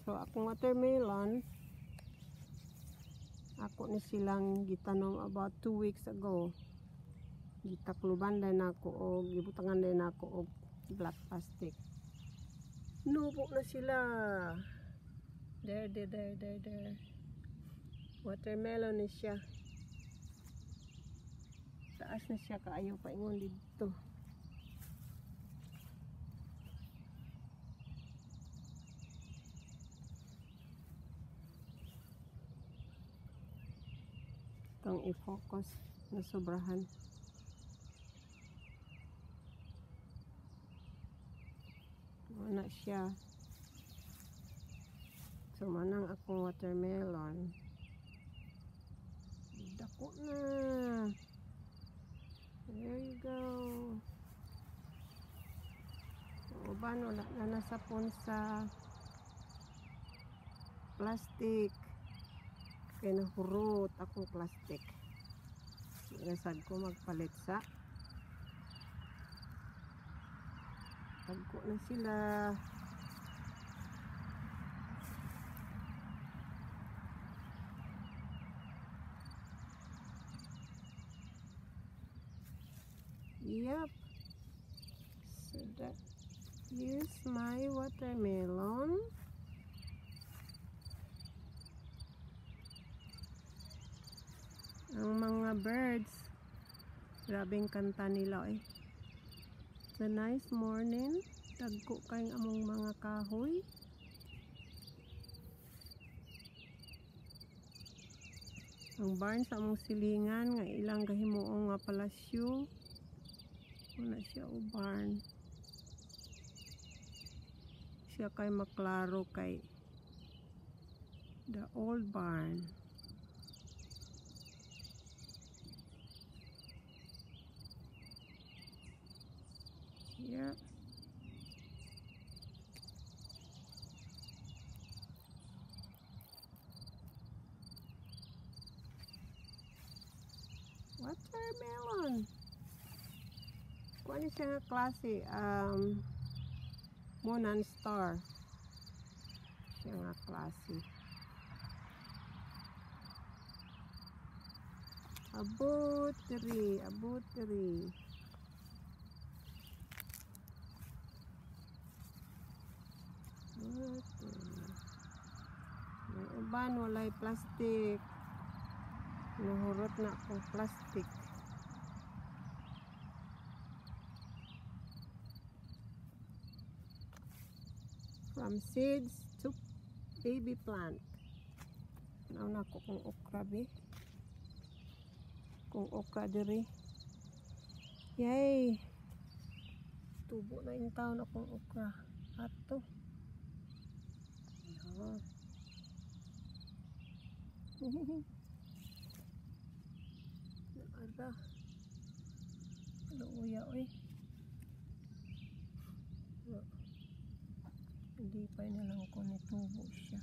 So akong watermelon, ako ni silang gitanom about 2 weeks ago. Gitakluban din ako o gibutangan din ako og black plastic. Nubo na sila. There, there, there, there, there. Watermelon ni siya. Taas na siya kaayo paingon dito. Itong i-focus na sobrahan. Wala siya. So, manang akong watermelon. Dako na. There you go. Uban, wala na nasapon sa plastic. Kaya nahurot akong plastic. Nasad ko magpalit sa. Tagko na sila. Yep. So that is my watermelon. Ang mga birds, grabeng kanta nila eh. It's a nice morning. Tagko kayong among mga kahoy. Ang barn sa among silingan nga ilang gahimuong nga palasyo. Wala siya o barn. Siya kay maklaro kay the old barn. Yeah. Watermelon. Kuan ni siya nga klase, Moon and Star. Siya nga klase. Abot diri, abot diri. Abot diri. May uban walay plastic. Nahurot na akong plastic. From seeds to baby plant. Nauna ko kung okra be. Kung okra diri. Yay! Tubo na in town akong okra. Ato. Yeah. Naara. Luuya oy. Hindi pa na lang ko nitubo siya.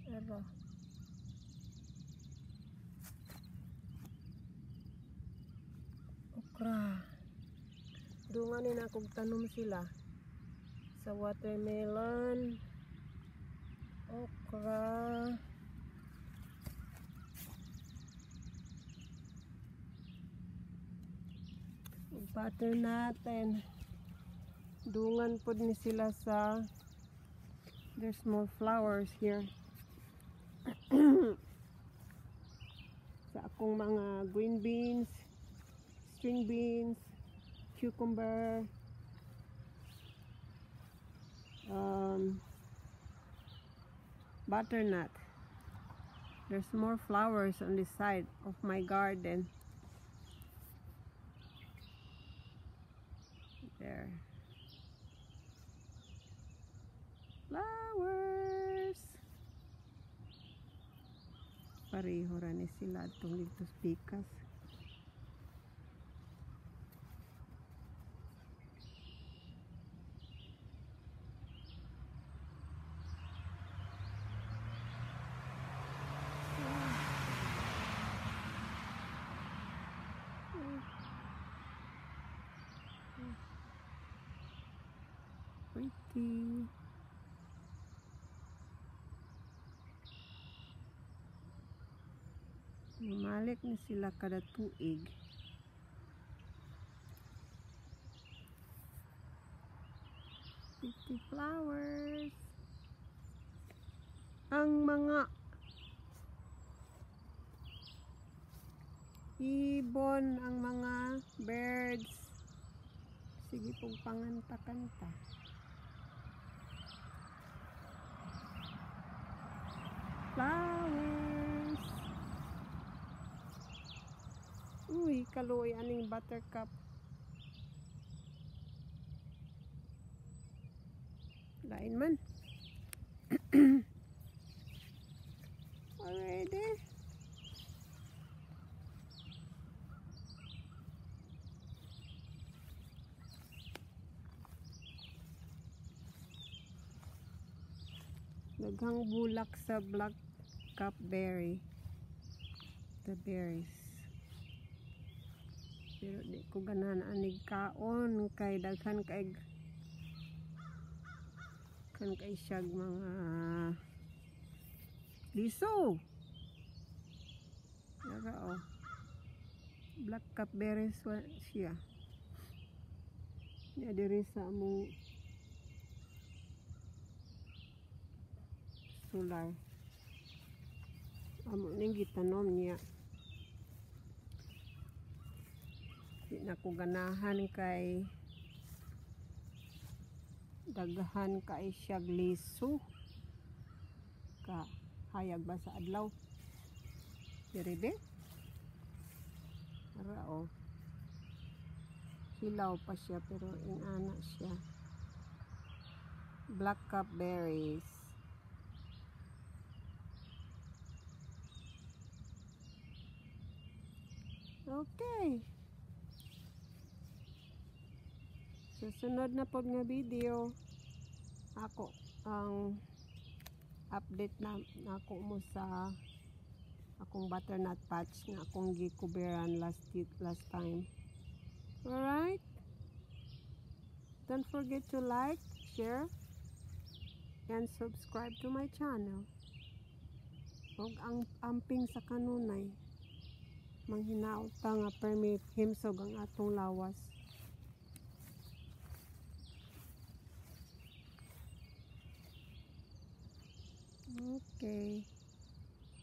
Pero okra. Dungan ni na akong tanom sila sa watermelon, okra, butternut, and dungan pod ni sila sa, there's more flowers here. Sa akong mga green beans, string beans, cucumber, butternut. There's more flowers on this side of my garden. There. Flowers. Pareho ra ni sila atong dito sa pikas. Pretty. Malik ni sila kada tuig. Pretty flowers. Ang mga ibon, ang mga birds. Sige pong panganta-kanta. Flowers. Uy, kaluoy aning buttercup. Lain man. Already. Daghang bulak sa black cup berry. The berries. Pero di ko ganahan anig kaon kay daghan kay kan kay siyag mga liso. Dara oh. Black cup berries siya. Niya diri sa among solar. Amo ning gitanom niya. Di na ko ganahan kay daghan kay siyag liso. Ka hayag ba sa adlaw? Diri be? Ara oh. Hilaw pa siya pero ingana siya. Black cup berries. Okay. Susunod na pod nga video, ako ang update na nako mo sa akong butternut patch nga akong gikuberan last time. Alright? Don't forget to like, share, and subscribe to my channel. Og ang amping sa kanunay, manghinaot ta nga permi himsog ang atong lawas. Okay.